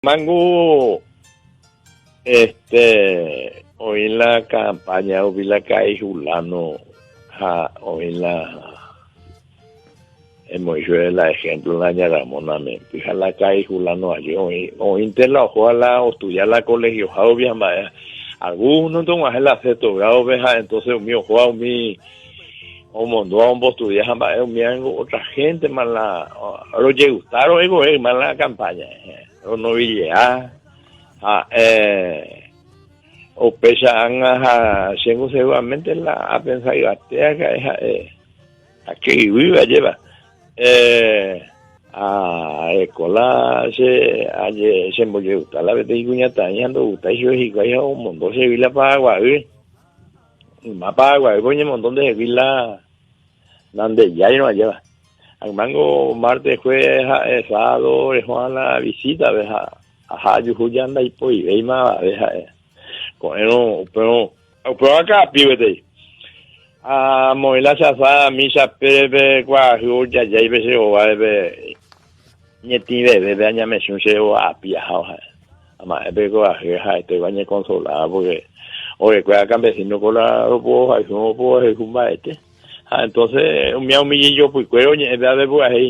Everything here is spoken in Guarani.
Mango este oĩ la campaña rupi la ka'i hulano ha oĩ la emoĩ chupe la ejemplo la ña Ramona memby ha la ka'i hulano aje oĩ oĩnte la ohóva la ostudia la colegioha rupi ha mba'e alguno tog̃uahẽ la sexto grado-pe ha entonces umi ohóva umi omondóva ombostudia ha mba'e umi ángo otra gente-ma la rojegusta ro'egoe yma la campaña ronovillea ha upéicha ág̃a ha chéngo seguramente la apensa yvate aka'e ha'e ha che yvýva ajépa areko la che aje chembojegusta la peteĩ kuñataĩ ha ndogustái chupe hikuái ha omondo chegui la Paraguaýre. Yma Paraguaýpe oñemondo ndehegui la nandejáirõ ajéva. Aymángo martes, jueves ha'e sábado reho'ã la visita-pe ha aha ajuhu ja ndaipoivéima avave ha'e. Ko'ẽrõ upérõ upérõ aka'api gueteri. Amoĩ la chasa misa pérepe kuarahy ojajáipe che rováipe ñetĩvevépe añamechũ che ro'api ahávo ha'e. Ama'ẽ pe kuarahy ha'etéva añekonsoláva porque orekuéra campesino ko la ropohayhu ropohayhu mba'ete. Ha entonces umi umi jejopykuéra oñe'ẽ pe ave purahéi.